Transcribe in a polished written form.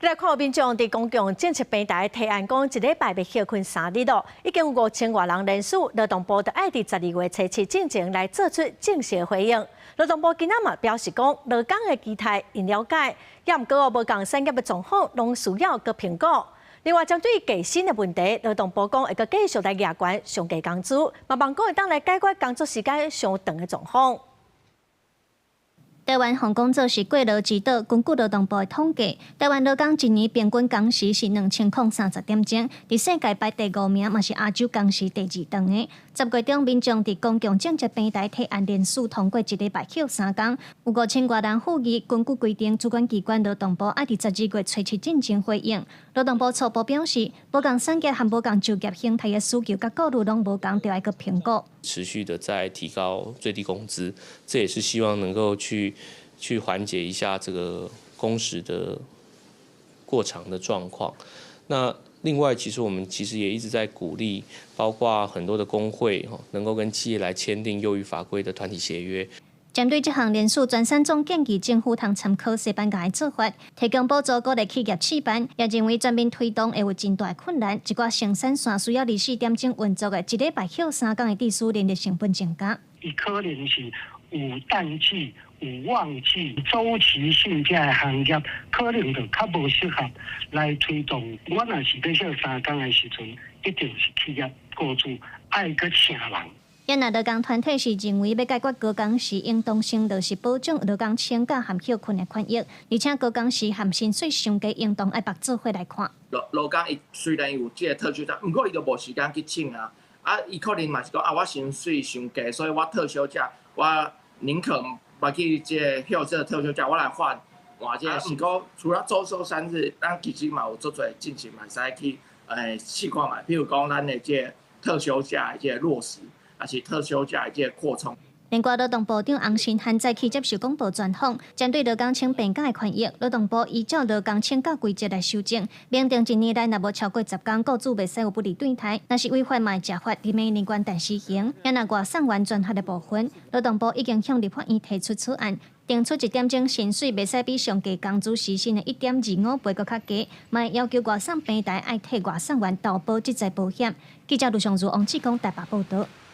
來看民眾佇公共政策平台提案，講一禮拜欲歇睏3日咯，已經有5000外人聯署，勞動部就愛佇12月初七進前來做出正式回應。勞動部今仔嘛表示講，勞工的期待𪜶了解，也毋過無仝產業的狀況，攏需要閣評估。另外，針對低薪的問題，勞動部講會閣繼續來額懸上低工資，嘛望講會當來解決工作時間傷長的狀況。台灣奉公做是過勞之島，根據勞動部的統計，台灣勞工一年平均工時是2030點鐘，佇世界排第五名，嘛是亞洲工時第二長的。10月中，民眾佇公共政策平台提案聯署通過一禮拜歇3工，有5000外人附議。根據規定，主管機關勞動部愛佇12月初七進前回應。勞動部初步表示，無仝產業和無仝就業形態的需求佮顧慮攏無仝，著愛閣評估。持續的在提高最低工資，這也是希望能夠去緩解一下這個工時的過長的狀況。那另外，其實我們其實也一直在鼓勵，包括很多的工會能夠跟企業來簽訂優於法規的團體協約。針對這項聯署，全省總建議政府通參考西班牙的做法，提供補助鼓勵企業試辦，也認為全面推動會有真大的困難。一寡生產線需要24點鐘運作的，一禮拜歇3工的致使人力成本增加。伊可能是有淡季、有旺季、週期性這个行業，可能就較無適合來推動。我若是欲歇3工的時陣，一定是企業雇主愛閣請人。也若勞工團體是認為欲解決高工時，應當先落實保障勞工請假和歇睏的權益，而且高工時和薪水傷低，應當愛縛做伙來看。勞工伊雖然有這个特休假，毋過伊就無時間去請啊。啊，伊可能嘛是講啊，我薪水傷低，所以我特休假，我寧可袂去這个歇這个特休假，我來換換這个。毋過除了週休三日，咱其實嘛有足濟進程嘛會使去試看覓，比如講咱的這个特休假的這个落實。抑是特休假的這个擴充。另外，勞動部長洪申翰早起接受廣播專訪，針對勞工請病假的權益，勞動部依照勞工請假規則來修正，明定一年內若無超過10工，雇主袂使有不利對待，若是違法嘛會食罰，佇明年元旦施行。也若外送員專法的部分，勞動部已經向立法院提出草案，定出一點鐘薪水袂使比上低工資時薪的1.25倍閣較低，嘛會要求外送平台愛替外送員投保職災保險。記者盧尚如、王志剛台北報導。